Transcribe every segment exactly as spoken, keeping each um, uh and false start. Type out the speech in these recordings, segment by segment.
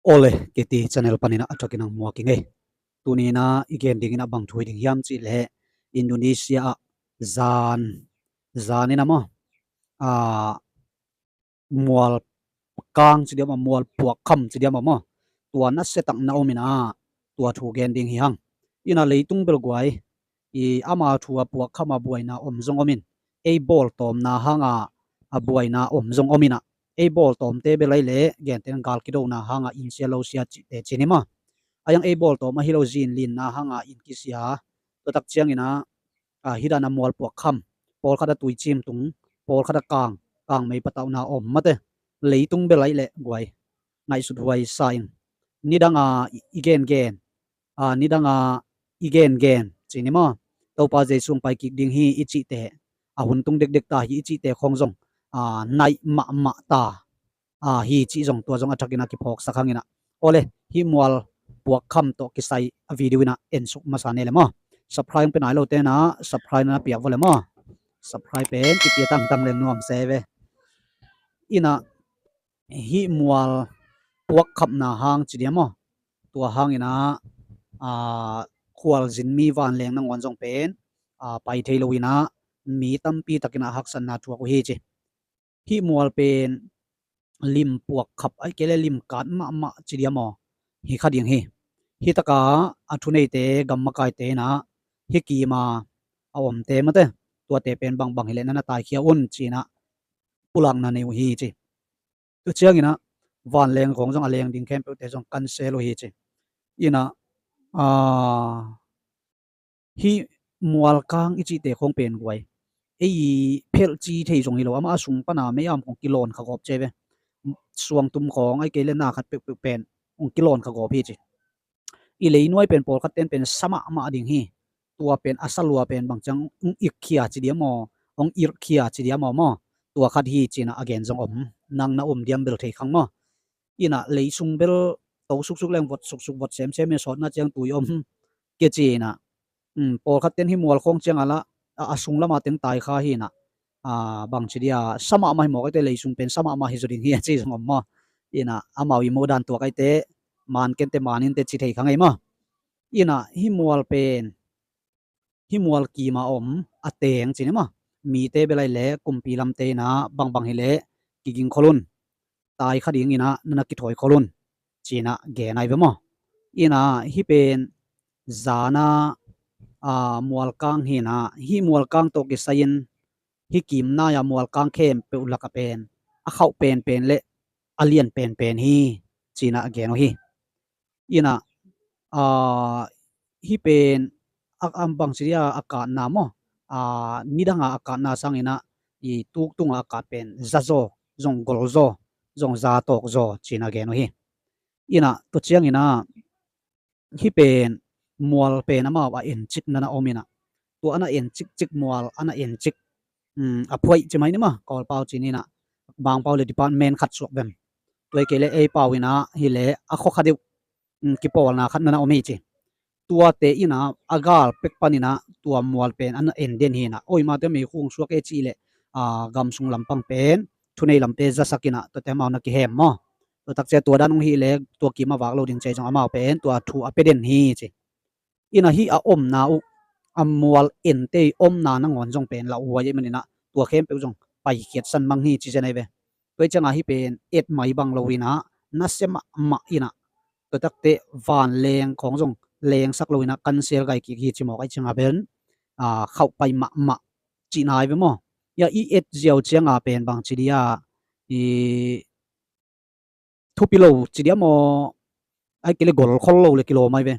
Awle, K T channel panin a thakin ang muak ing ei. Tuni in i gen dingin a bang thu hi ding hiam cih leh Indonesia ah zan, zan in a maw, a, mual kang ci diam a, mual puak kham ci diam a maw, tua nasia tak na om in a, tua thu gen ding hi hang. In a leitung bel guai, i ama thu a puak kham a buaina om zong om in, ei bawltawmna hang a, a buaina om zong om in a, ei bawltawmte bel ai leh gentehna gal kidona hang a inn sia lo sia cihte ci ni maw. A iang ei bawltawm ahi lo zinlinna hang a inn kisia, tua tak ciangin a, a, hi dan a mual puak kham, pawlkhat a tuicim tung, pawlkhat a kang, kang mei patauhna om mate. Leitung bel ai leh guai, ngaihsut huai sa ing. Nidang a i, i gengen, a, nidang a i gengen ci ni maw, Topa Jesu hong pai kik ding hi i cihte, a hun tung dekdek ta hi i cihte khawng zong, a, naih mahmah ta, a, hi cih zong, tua zong a thakin a kiphawksak hang in a. Awle, hih mual puak kham tawh kisai a video in a ensuk masa ni le maw. Subscribe hong pe nai lote in a subscribe na piak vua le maw. Subscribe pen kipia tangtang leng nuam se ve. In a hih mual puak khamna hang ci diam maw, tua hang in a, a, khualzin mi vanleng nangawn zong pen, a, pai thei lo in a, mi tampi takin a haksatna thuak uh hi ci. Hih mual pen lim puak khap ai kei le lim kat mahmah ci diam maw, hi kha ding hi. Hih taka a thuneite, gam makaite in a, hih kim a a omte mate, tuate pen bangbang hi leh na na taikhia un ci in a pulakna nei uh hi ci. Tua ciangin a vanleng khawng zong a leng ding khempeuhte zong cancel uh hi ci. In a, a, hih mual kang i cihte khawng pen guai, ei phelh ci thei zong hi lo, amah a sung pan a mei-am khawng kilawn kha gawp ci ve. Suangtum khawng ai kei le na khat peuhpeuh pen hong kilawn kha gawp hi ci. I leinuai pen pawlkhat ten pen sa mahmah ding hi. Tua pen a sa lua pen bang ciang hong ikkhia ci diam maw, hong irkhia ci diam maw maw, tua khat hi ci in a a gen zong om. Nang na um diam bel thei khang maw. In a leisung bel to suksuk leng vot suksuk, vot semsem in sawtna ciang tui om ke ci in a, um, pawlkhat ten hih mual khawng ciang a la, a, a sung lam a teng tai kha hi in a, a, bang ci dia, sa mahmah hi mawk ai te, leisung pen sa mahmah hi zaw ding hi a ci zong om maw. In a amau i muh dan tuak ai te, man ken te, man in te ci thei khang ei maw. In a hih mual pen, hih mual kim a om a teng ci ni maw, mite bel ai leh kumpi lamte in a bangbang hi leh kiging khol un, tai kha ding in a na na kithawi khol un ci in a gen ai ve maw. In a hih pen zan a, a, mual kang hi in a, hih mual kang tawh kisai in hih kim nai a mual kang khempeuh lak a pen a khauh penpen le a lian penpen hi ci in a gen uh hi. In a, a, hih pen a, a bang ci dia a katna maw, a, nidang a a katna sang in a, i tuktung a a kat pen za zaw, zong gol zaw, zong za tawk zaw ci in a gen uh hi. In a tua ciangin a hih pen mual pen amau a en cik na na om in a, tua a na en cikcik mual, a na en cik, um, a phuaih ci mai ni maw, Kawlpau ci ni in a, Mangpau le department khat suak vem. Tua hi kei le ei pau in a hi leh a khua kha deuh, um, kipawlna khat na na om hi ci. Tuate in a a gal pek pan in a tua mual pen a na en den hi in a, oi mate meikhu hong suak e ci leh, a, gam sung lampang pen thunei lamte zasak in a tuate amau na kihem maw. Tua tak cia tua dan hong hi leh tua kim a vak lo ding ci zong amau pen tua thu a pia den hi ci. In a hih a omna uh, a mual ente omna nangawn zong pen lauhuai ahih man in a tua khempeuh zong paikhiat san mang hi ci zen ai ve. Tua hi ciang a hih pen et mai bang lo in a nasia mahmah in a, tua tak teh vanleng khawng zong lengsak lo in a cancel gai kik hi ci mawk ai ciang a pen, a, khauh pai mahmah cihna ai ve maw. Ia i et ziau ciang a pen bang ci dia, i thupi lo ci dia maw, ai kei le gol khol lo le kilawm ai ve.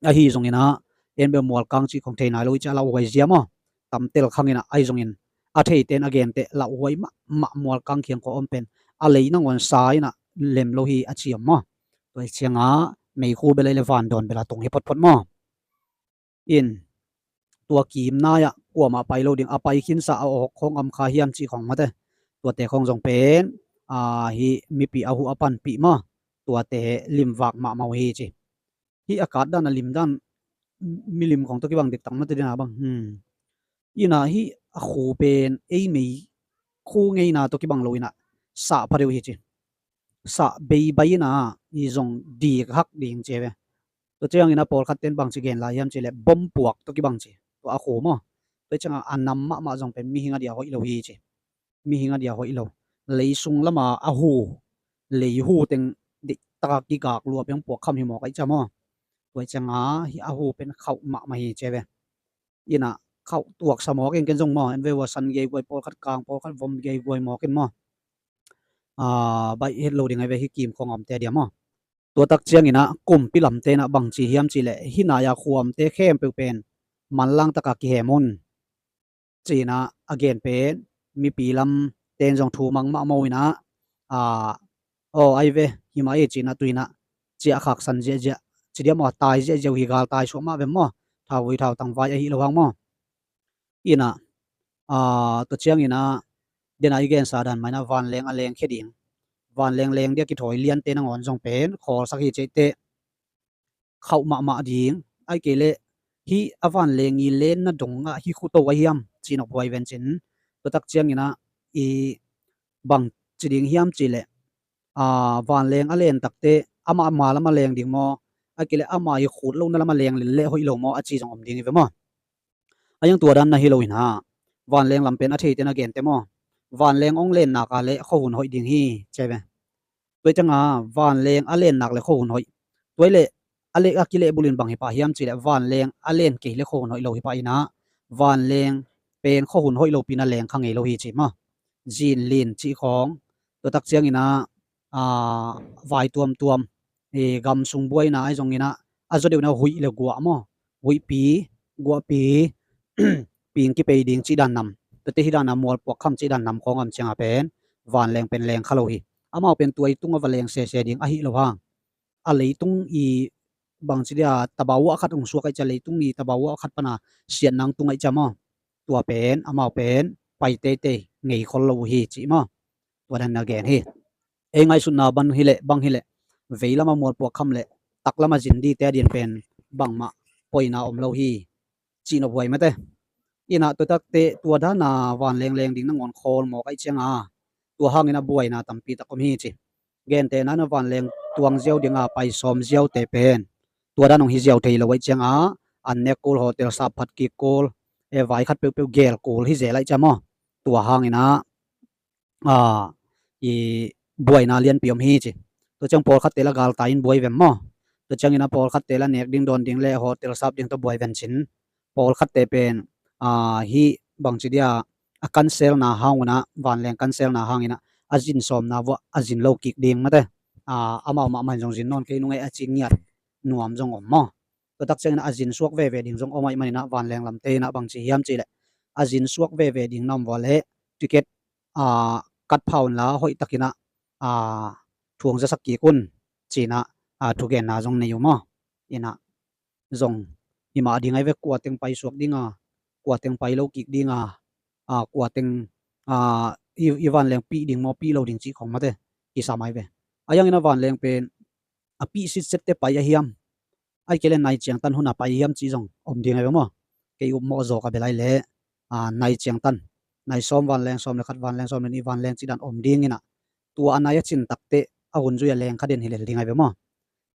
Ahi zong in a, en bel mual kang cih khawng thei nai lo i ci a lauhuai zia maw. Tam tel khang in a, ahi zong in a theite in a gen teh lauhuai mahmah, mual kang khiang khua om pen a lei nangawn sa in a lem lo hi a ci om maw. Tua hi ciang a meikhu bel ai le vandawn bel a tung hi photphot maw. In tua kim nai ah kuamah pai lo ding, a pai khinsa a awk khawng om kha hiam cih khawng mate. Tuate khawng zong pen, a, hih mipi a huh a panpih maw, tuate limvak mahmah uh hi ci. Hih a kat dan a lim dan milim khawng tawh kibang diktak mate ding a bang. Hmm. In a hih a khu pen ei meikhu ngeina tawh kibang lo in a sah pha deuh hi ci. sah beibai in a, i zong dik hak ding ci ve. Tua ciangin a pawlkhat ten bangci gen lai hiam cih leh bom puak tawh kibang ci. Tua a khu maw. Tua ciangin a nam mahmah zong pen mihing a dia hoih lo hi ci. Mihing a dia hoih lo. Lei sung lama a hu, lei hu teng deih taka kigak lua piang puak kham hi mawk aih cia maw. Tua ciangin a hi a hu pen khauh mahmah hi ci ve. Ina khauh tuaksa mawk in ken zong maw, en ve ua san gei guai pawlkhat kang pawlkhat vom gei guai mawk in maw. A, baih het lo ding a ve hi kim khong omte dia maw. Tua tak ciangin a kumpi lamte in a bangci hiam cih leh hi nai a khuamte khempeuh pen manlang taka kihem un. Cina a gen pen mipi lam ten zong thu mang mahmah uh ina, a, aw ai ve hi mah e cina tuina ciah khaksan ziahziah ci dia maw, tai ziahziah uh hi, gal tai suah mah ve maw, thauvui thautang vai ahi lo hang maw. Ina, a, tua ciangin a dena i gensa dan mah ina vanleng a lengkhia ding, vanleng leng dia kithawi liante nangawn zong pen khawlsak hi cihte khauh mahmah ding. Ai kei leh hi a vanleng i lenna dongah hi khuto a hiam cih nop buai vencin. Tua tak ciangin a i bang ci ding hiam cih leh, a, vanleng a len takte amah ma lam a leng ding maw, ai kei leh ama i khut lohna lam a leng lel leh hoih lo maw a ci zong om ding hi ve maw. A iang tua dan na hi lo ina vanleng lam pen a theite na gente maw, vanleng ong len nak a leh khuahun hoih ding hi ci ve. Tua ciangin a vanleng a len nak leh khuahun hoih. Tua i leh a leh a kileh bulin bang hi pah hiam cih leh vanleng a len kei leh khuahun hoih lo hi pah ina, vanleng pen khuahun hoih lo pi na leng kha ngei lo hi ci maw. Zin lin cih khong, tua tak ciangin a, a, vai tuamtuam, e, gam sung buaina ai zongin a, a zaw deuh ina huih le guah maw, huihpi, guahpi, ping kipei ding cih dan nam, tuate hi dan a mualpuak kham cih dan nam khong om ciangin a pen vanleng pen leng kha lo hi. Amau pen tua i tung a va leng sese ding ahi lo hang. A leitung i bangci dia tabau a khat hong suak aih cia, leitung i tabau a khat pana siat nang tung aih cia maw, tua pen amau pen pai teitei ngei khol lo uh hi ci maw. Tua dan na gen hi. Ei ngaihsutna bang hileh, bang hileh vei lama mualpuak kham leh tak lama zin dite a din pen bangmah poina om lo hi. Cih nop buai mate. Ina tua takte tua dana vanleng leng ding nangawn khawl mawk aih cianga tua hangin a buaina tampi tak om hi ci. Gentehna in a vanleng tuang ziau dinga pai sawm ziaute pen tua dan hong hi ziau thei lo aih cianga an nek kul, hotel sap phat kik kul, e vai khat peuhpeuh gel kul hi zel aih cia maw. Tua hangin a a, i buaina lianpi om hi ci. Tua ciang pawlkhatte la galtai in buai vem maw? Tua ciangin a pawlkhatte la nek ding dawn ding le hotel sap ding tawh buai ven cin. Pawlkhatte pen, a, hi bangci dia a kanselna hang una, vanleng kanselna hangin a, a zin sawmna vuah a zin lo kik ding mate. A, amau mahmah in zong zin nawn kei nung e a ci ngiat nuam zong om maw? Tua tak ciangin a zin suak veve ding zong om aih manin a vanleng lamte in a bangci hiam cih leh a zin suak veve ding na om vua leh ticket, a, kat pha unla hoih takin a, a, thu hong zasak kik un cin a, a, thugenna zong nei uh maw? Ina zong hi mah ding aih ve, kua teng pai suak dinga, kua teng pai lo kik dinga, a, kua teng, a, i, i vanleng pih ding maw pih lo ding cih khong mate kisam aih ve. A iangin a vanleng pen a pih sitsette pai a hiam? Ai kei le nai ciangtan hun a pai hiam cih zong om ding aih ve maw? Kei up mawh zawk a bel aih le, a, nai ciangtan, nai sawm vanleng sawm le khat vanleng sawm le nih vanleng cih dan om dingin a, tua a nai a cin takte a hun zui a leng kha den hi lel ding aih ve maw?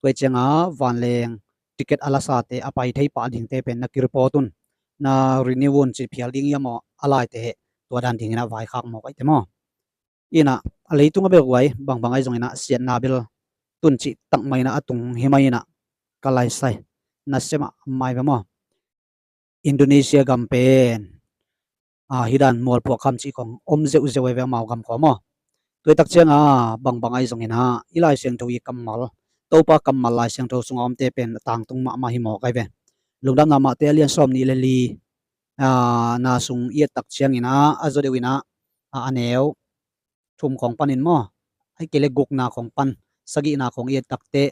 Tua cianga vanleng ticket a lasate a pai thei pah dingte pen na kireport un, na renew un ci phial ding ia maw a laite heh, tua dan dingin a vaikhak mawk aihte maw? Ina a leitung a bek uai bangbang aih zongin a siatna bel tun cih takmah ina a tung hi mah ina ka laisai na semah mai ve maw? Indonesia gam pen, a, hi dan mualpuak kham cih khong om zeuhzeuh aih ve amau gam khua maw? Tua i tak cianga bangbang aih zongin a i Lai Siangtho i kammal, Topa kammal Lai Siangtho sunga omte pen tangtung mahmah hi mawk aih ve. Lungdamna Mate a lian sawm nih le li, a, na sung i et tak ciangin a a zaw deuh ina, a, a neu thum khong panin maw? Ai kei le gukna khong pan sagihna khong i et takte,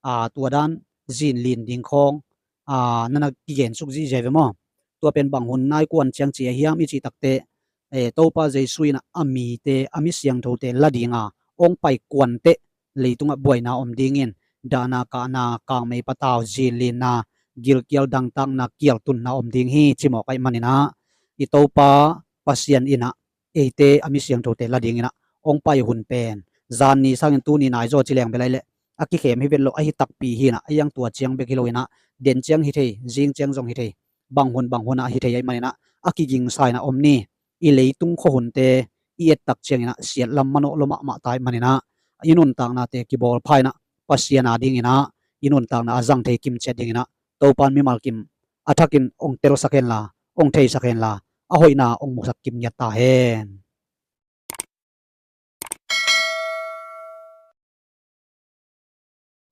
a, tua dan zin lin ding khong, a, nana kigen suk zihziah ve maw? Tua pen bang hun nai kuan ciang ci a hiam i cih takte, e, Topa Jesu in a mite, a mi siangthote la dinga ong pai kuanteh leitungah buaina om dingin dahna kahna kangmei patau zin linna gilkial dangtakna kialtunna om ding hi ci mawk aih manin a i Topa Pasian in a eite a mi siangthote la dingin a ong pai hun pen Zan ni sangin tuni nai zaw ci leng bel ahi leh a kikhem hi vet lo, ahi takpi hi inah, a iang tua ciang bek hi lo inah, den ciang hi thei, zing ciang zong hi thei, bang hun bang hun ah hi thei ahih man inah, a kigingsa inah om ni. I leitung khuahunte i et tak ciang inah siat lam manawh lua mahmah ta ahih man inah, i nuntaknate kibawl pha inah, Pasian a ding inah i nuntakna a zang thei kim ciat ding inah Topa'n mimal kim a thakin hong telsak hen la, hong theisak hen la, a hoihna hong musak kim ngiat ta hen.